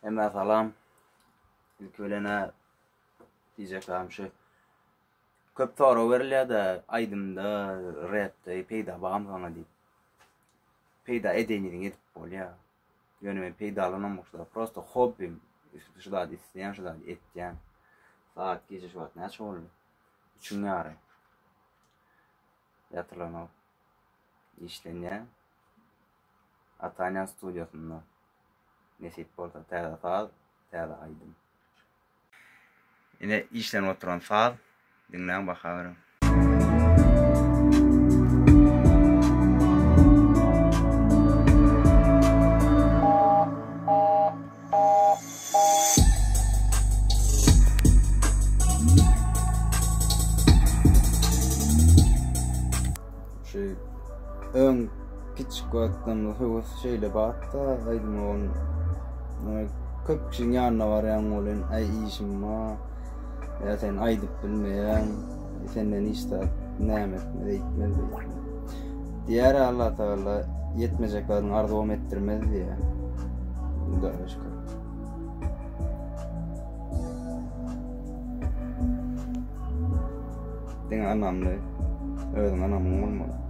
Hemmä salam. Ilki bilen-ä diýjek zadym şu. Köp sorag berilýär-de, aýdymda, repde peýda barmy saňa diýip. Peýda edeýin edip bolýar. Ýöne men peýdalanamok şu zat. Prosta hobbim. Şu zady isleýän, şu zady etýän. Saat gije şu wagt näçe boldy? Üçüň ýary. Ýatylanok. Işlenýär. Atanian studiýasynda. Nesip bolsa täze saz, täze aýdym. Ine işlenip oturan saz. Diňläň baha beriň. Şu öň kiçik wagtdan höwes şeýle batda aýdyma on köp kişiň ýanyna barýaň welin äý işim bar ýa sen aýdyp bilmeýäň senden hiç zat näme etmez eýtmez beýtmez diýer Allah tagala ýetmejek zadyň arzuwam etdirmez diýýär. Hudaýa şükür. Diňe ynamly, özüňe ynamyň bolmaly.